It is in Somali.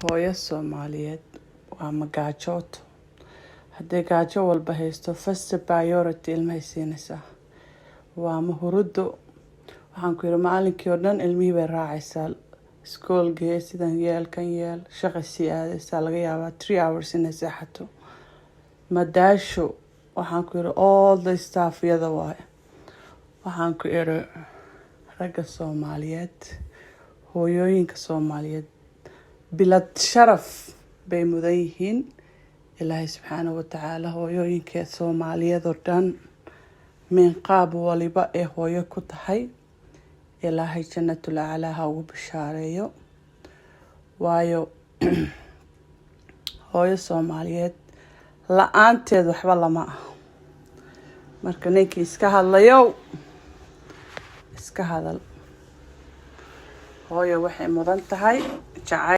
Hooyo Soomaaliyeed waa magaajooto. Hadday gaajo walba haysto, first priority ilmahay siinaysaa. Waa mahurudo. Waxaan ku yidhi, maalinkii oo dhan ilmihii bay raacaysaa, iskool gee, sidan yeel, kan yeel, shaqa sii aadaysaa, laga yaabaa 3 hours inay seexato. Madaasho. Waxaan ku yidhi, all the staff iyada waaye. Waxaan ku idhi, ragga Soomaaliyeed, hooyooyinka Soomaaliyeed bilad sharaf bay mudan yihiin. Ilaahay subxaanahu watacaala hooyooyinka Soomaaliyeed oo dhan, minqaab waliba ee hooyo ku tahay, Ilaahay jannatul aclaa ha ugu bishaareeyo. Waayo, hooyo Soomaaliyeed la-aanteed waxba lama ah. Marka ninkii iska hadlayow, iska hadal. Hooyo waxay mudan tahay jacayl.